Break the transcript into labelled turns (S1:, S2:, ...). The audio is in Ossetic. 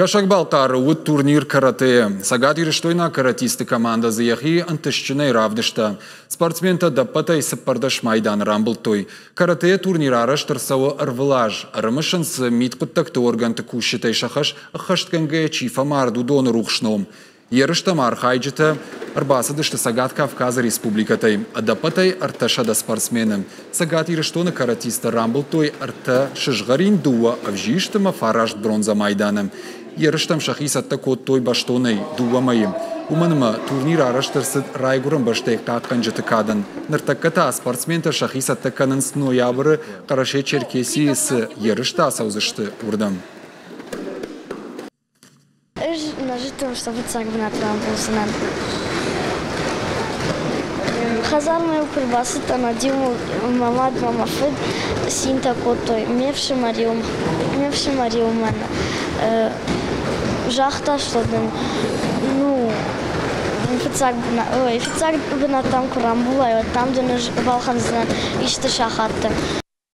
S1: Кӕсӕг-Балхъары уыд турнир каратэйӕ. Цӕгатирыстойнаг каратисты командӕ дзы йӕхи ӕнтыстджынӕй равдыста. Спортсментӕ ӕдӕппӕтӕй 14 майданы рамбылдтой. Каратэйӕ турнир арӕзт ӕрцӕуы ӕрвылаз. Ӕрымысынц дзы мидхъуыддӕгты органты кусджытӕй сӕ хӕс ӕххӕстгӕнгӕйӕ чи фӕмард, уыдоны рухс ном. Ерыстӕм архайджытӕ ӕрбацыдысты Цӕгат Кавказы республикӕтӕй, ӕдӕппӕтӕй 300 спортсмены. Цӕгат Ирыстоны каратисттӕ рамбылдтой ӕртӕ сызгъӕрин, дыууӕ ӕвзист ӕмӕ фараст бронзӕ майданы. Ерыстӕм сӕхи цӕттӕ кодтой бӕстонӕй дыууӕ мӕйы. Уымӕн ӕмӕ турнир арӕзт ӕрцыд райгуырӕн бӕстӕйы хъахъхъӕнджыты кадӕн. Ныртӕккӕ та спортсментӕ сӕхи цӕттӕ кӕнынц ноябры Хъӕрӕсе-Черкесийы цы ерыстӕ ацӕудзысты, уырдӕм.
S2: Ӕз нӕ зыдтон, что фыццаг бынат рамбулдзынӕн. Хӕдзармӕ-иу куы рбацыдтӕн, уӕд-иу мӕ мад ӕмӕ мӕ фыд цинтӕ кодтой. Ме фсымӕр-иу, ме фсымӕр-иу мӕн загъта, что дын, ну, фыццаг бынат, ой, фыццаг бынат дам куы рамбулай, уӕд дам дын ӕз балхӕндзынӕн исты сахаттӕ.